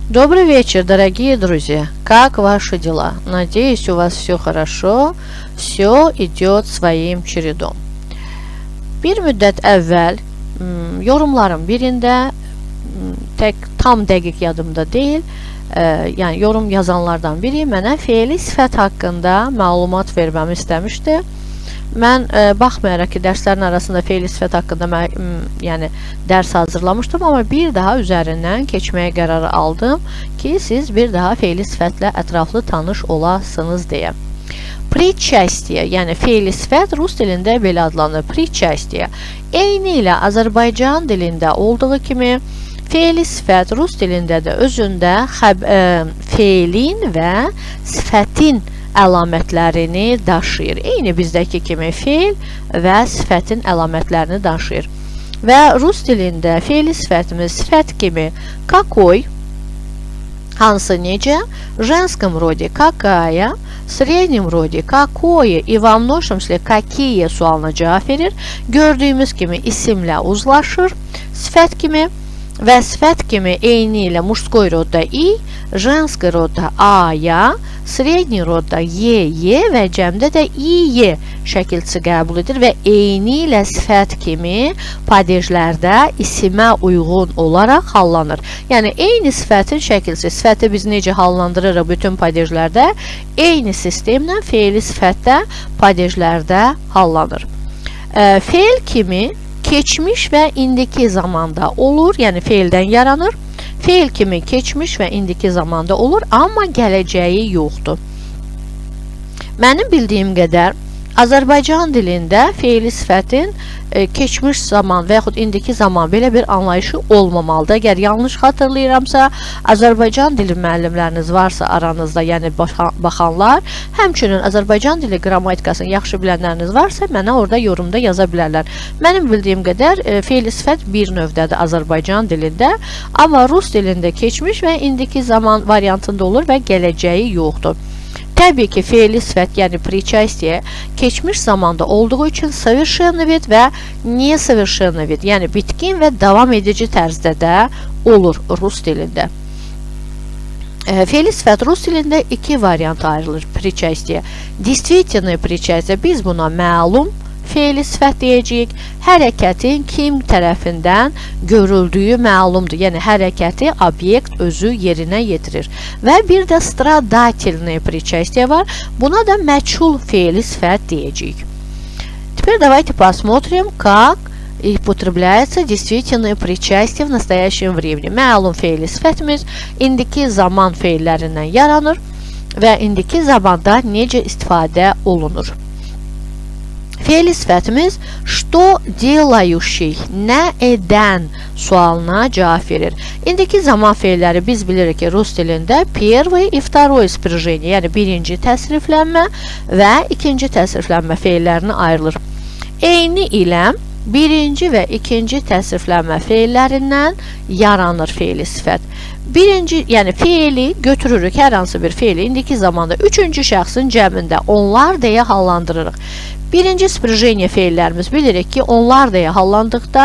Добрый вечер, дорогие друзья! Как ваши дела? Надеюсь, у вас все хорошо, все идет своим чередом. Bir müddət əvvəl yorumların birində, tək tam dəqiq yadımda deyil, yəni yorum yazanlardan biri mənə feili sifət haqqında məlumat verməmi istəmişdi. Mən baxmayaraq ki, dərslərin arasında feili sifət haqqında yəni dərs hazırlamışdım, amma bir daha üzərindən keçməyə qərar aldım ki, siz bir daha feili sifətlə ətraflı tanış olasınız deyə. Причастие, yəni feili sifət rus dilində belə adlanır. Причастие. Eyni ilə Azərbaycan dilində olduğu kimi feili sifət rus dilində də özündə feilin və sifətin əlamətlərini daşıyır. Eyni bizdəki kimi feil və sifətin əlamətlərini daşıyır. Və rus dilində feili sifətimiz sifət kimi какой, hansı, necə, женском роде какая, среднем роде какое и во множественном числе какие sualına cavab verir. Gördüyümüz kimi isimlə uzlaşır. Sifət kimi və sifət kimi eyni ilə мужской rodda i, женский rodda a-ya, средний rodda y-y və cəmdə də i-y şəkilçisi qəbul edir və eyni ilə sifət kimi padejlərdə isimə uyğun olaraq hallanır. Yəni eyni sifətin şəkilçisi, sifəti biz necə hallandırırıq bütün padejlərdə, eyni sistemlə feili sifətdə padejlərdə hallanır. Feil kimi keçmiş və indiki zamanda olur, yəni feildən yaranır. Feil kimi keçmiş və indiki zamanda olur, amma gələcəyi yoxdur. Mənim bildiyim qədər Azərbaycan dilində feili sifətin keçmiş zaman və yaxud indiki zaman belə bir anlayışı olmamalıdır. Əgər yanlış xatırlayıramsa, Azərbaycan dili müəllimləriniz varsa aranızda, yəni baxanlar, həmçinin Azərbaycan dili qrammatikasını yaxşı bilənləriniz varsa, mənə orada yorumda yaza bilərlər. Mənim bildiyim qədər feili sifət bir növdədir Azərbaycan dilində, amma rus dilində keçmiş və indiki zaman variantında olur və gələcəyi yoxdur. Təbii ki, feili sifət, yəni причастие keçmiş zamanda olduğu üçün совершенный вид və несовершенный вид, yəni bitkin və davam edici tərzdə də olur rus dilində. Feili sifət rus dilində iki variant ayrılır причастие. Действительное причастие, biz buna məlum feili sifət deyəcəyik. Hərəkətin kim tərəfindən görüldüyü məlumdur. Yəni hərəkəti obyekt özü yerinə yetirir. Və bir də страдательное причастие var. Buna da məchul feili sifət deyəcəyik. Теперь давайте посмотрим, как употребляется действительное причастие в настоящем времени. Məlum feili sifətimiz indiki zaman feillərindən yaranır və indiki zamanda necə istifadə olunur? Feili sifətimiz что делающий, nə edən sualına cavab verir. İndiki zaman feilləri biz bilirik ki, rus dilində первый и второй спряжение, yəni birinci təsriflənmə və ikinci təsriflənmə feillərinə ayrılır. Eyni ilə birinci və ikinci təsriflənmə feillərindən yaranır feili sifət. Birinci, yəni feili götürürük, hər hansı bir feili indiki zamanda üçüncü şəxsin cəmində onlar deyə hallandırırıq. Birinci спряжение feillərimiz bilirik ki, onlar deyə hallandıqda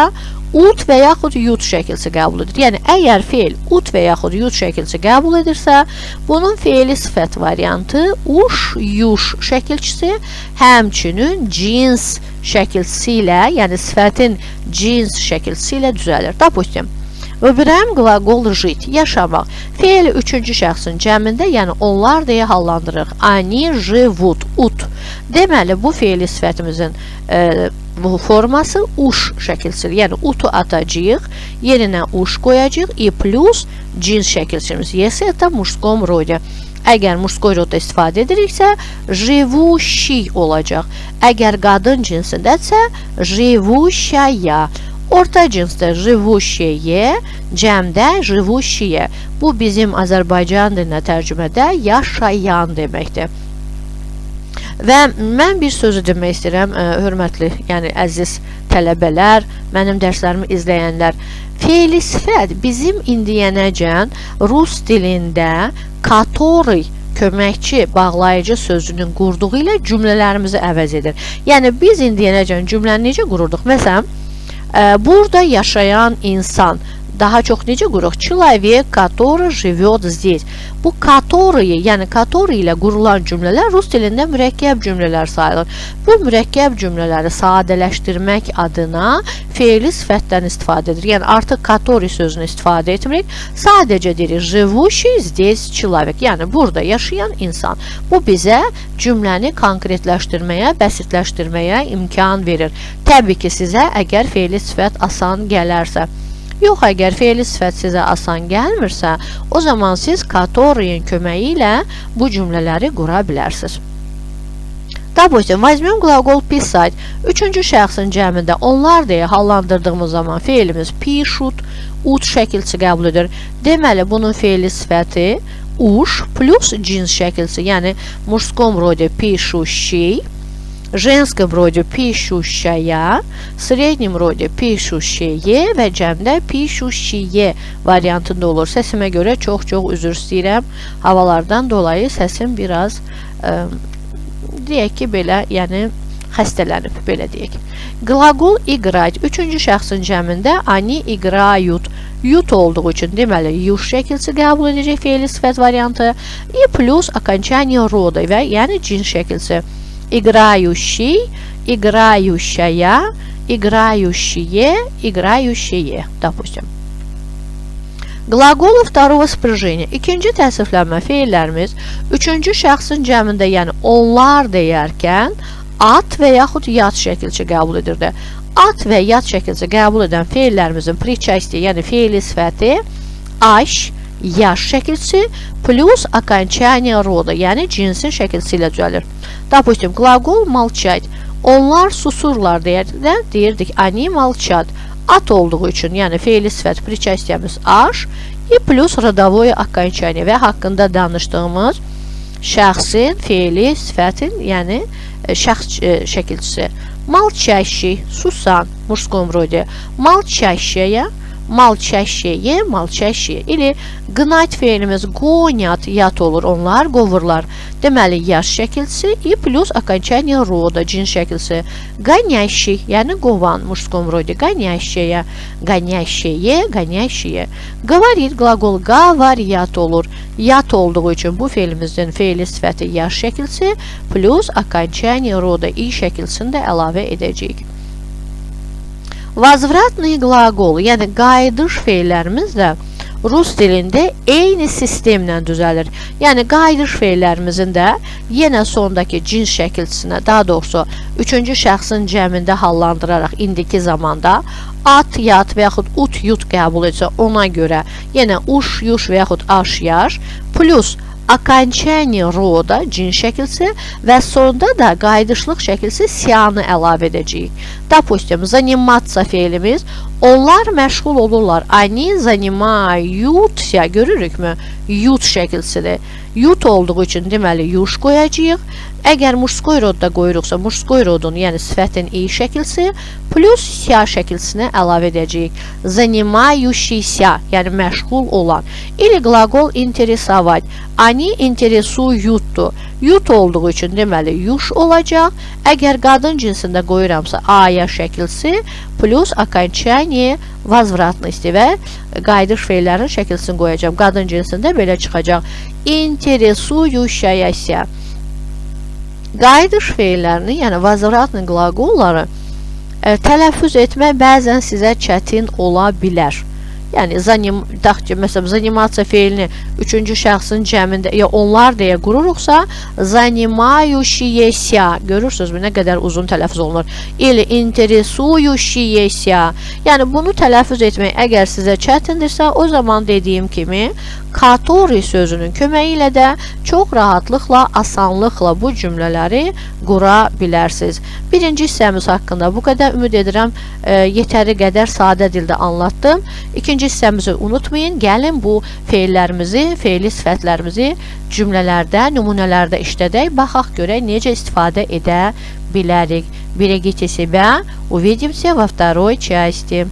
ut və yaxud yut şəkilsi qəbul edir. Yəni, əgər feil ut və yaxud yut şəkilsi qəbul edirsə, bunun feili sifət variantı uş, yuş şəkilçisi, həmçinin cins şəkilçisi ilə, yəni sifətin cins şəkilçisi ilə düzəlir. Допустим, выбираем глагол жить, yaşamaq. Feili üçüncü şəxsin cəmində, yəni onlar deyə hallandırırıq. Они живут, ut. Deməli, bu feili sifətimizin bu forması uş şəkilçisidir. Yəni, utu atacağıq, yerinə uş qoyacağıq и плюс cins şəkilçimiz. Если это в мужском роде. Əgər мужской rodda istifadə ediriksə, живущий olacaq. Əgər qadın cinsindədirsə, живущая. Orta cinsdə живущее, cəmdə живущие. Bu bizim Azərbaycan dilinə tərcümədə yaşayan deməkdir. Və mən bir sözü demək istəyirəm, hörmətli, yəni əziz tələbələr, mənim dərslərimi izləyənlər. Feili sifət bizim indiyənəcən rus dilində который köməkçi, bağlayıcı sözünün qurduğu ilə cümlələrimizi əvəz edir. Yəni biz indiyənəcən cümləni necə qururduq? Məsələn, burada yaşayan insan. Daha çox necə quruq? Человек, который живет здесь. Bu которые, yəni который ilə qurulan cümlələr rus dilində mürəkkəb cümlələr sayılır. Bu mürəkkəb cümlələri sadələşdirmək adına feili sifətdən istifadə edirik. Yəni artıq который sözünü istifadə etmirik. Sadəcə deyirik живущий здесь человек. Yəni burada yaşayan insan. Bu bizə cümləni konkretləşdirməyə, bəsitləşdirməyə imkan verir. Təbii ki, sizə əgər feili sifət asan gələrsə. Yox, əgər feili sifət sizə asan gəlmirsə, o zaman siz который-ın köməyi ilə bu cümlələri qura bilərsiniz. Допустим, возьмем глагол писать. Üçüncü şəxsin cəmində onlar deyə hallandırdığımız zaman feilimiz пишут, ut şəkilçisi qəbul edir. Deməli, bunun feili sifəti уш плюс cins şəkilçisi, yəni мужском роде пишущий, женском роде пишущая, среднем роде пишущие və cəmdə пишущие variantında olur. Səsimə görə çox-çox üzr istəyirəm. Havalardan dolayı səsim biraz deyək ki, belə, yəni xəstələnib, belə deyək. Глагол играть. Üçüncü şəxsin cəmində они играют. Yut olduğu üçün deməli yuş şəkilçisi qəbul edəcək feili sifət variantı и плюс окончание рода və yəni cins şəkilçisi. Играющий, играющая, играющие, играющие, допустим. Глаголы второго спряжения. İkinci təsriflənmə feillərimiz üçüncü şəxsin cəmində, yəni onlar deyərkən at və yaxud yat şəkilçi qəbul edirdi. At və yat şəkilçi qəbul edən feillərimizin причастие, yəni feili sifəti aş, yaş şəkilçisi плюс окончание рода, yəni cinsin şəkilçisi ilə düzəlir. Допустим, глагол молчать. Onlar susurlar deyərdə deyirdik они молчат. At olduğu üçün, yəni feili sifət причастиemiz aş и плюс родовое окончание və haqqında danışdığımız şəxsin feili sifətin, yəni şəxs şəkilçisi. Молчащий, susan, мужском роде. Молчащая, молчащие, молчащие. Или гнать feilimiz гонят, yat olur, onlar qovurlar. Deməli, yaş şəkilçisi и плюс окончание рода, cins şəkilçisi. Гонящий, yəni qovan, мужском роде. Гонящая, гонящие, гонящие. Говорит глагол говорят olur. Yat olduğu üçün bu feilimizin feili sifəti yaş şəkilçisi плюс окончание рода i şəkilçisini də əlavə edəcəyik. Возвратный глагол, yəni qayıdış feillərimiz də rus dilində eyni sistemlə düzəlir. Yəni qayıdış feillərimizin də yenə sondakı cins şəkilçisinə, daha doğrusu üçüncü şəxsin cəmində hallandıraraq indiki zamanda at, yat və yaxud ut, yut qəbul etsə ona görə yenə uş, yuş və yaxud aş, yaş плюс окончание рода cins şəkilçisi və sonda da qayıdışlıq şəkilçisi siyanı əlavə edəcəyik. Допустим, заниматься feilimiz onlar məşğul olurlar. Они занимаются görürükmü? Yut şəkilçisidir. Yut olduğu üçün deməli yuş qoyacağıq. Əgər мужской rodda qoyuruqsa, мужской rodun, yəni sifətin i şəkilçisi плюс ся şəkilçisini əlavə edəcəyik. Занимающийся, yəni məşğul olan. Или глагол интересовать. Они интересуют. Yut olduğu üçün deməli yuş olacaq. Əgər qadın cinsində qoyuramsa aya şəkilçisi плюс окончание возвратности və qayıdış feillərin şəkilçisini qoyacağam. Qadın cinsində belə çıxacaq. Интересующаяся. Qayıdış feillərini, yəni возвратный глаголları tələffüz etmək bəzən sizə çətin ola bilər. Yəni tutaq ki, məsələn, заниматься feilini üçüncü şəxsin cəmində ya onlar deyə qururuqsa, занимающиеся görürsünüzmü nə qədər uzun tələffüz olunur. Или интересующиеся. Yəni bunu tələffüz etmək əgər sizə çətindirsə, o zaman dediyim kimi который sözünün köməyi ilə də çox rahatlıqla, asanlıqla bu cümlələri qura bilərsiniz. Birinci hissəmiz haqqında bu qədər. Ümid edirəm yetəri qədər sadə dildə anlattım. İkinci hissəmizi unutmayın. Gəlin bu feillərimizi, feili sifətlərimizi cümlələrdə, nümunələrdə işlədək. Baxaq görək necə istifadə edə bilərik. Берегите себя. Увидимся во второй части.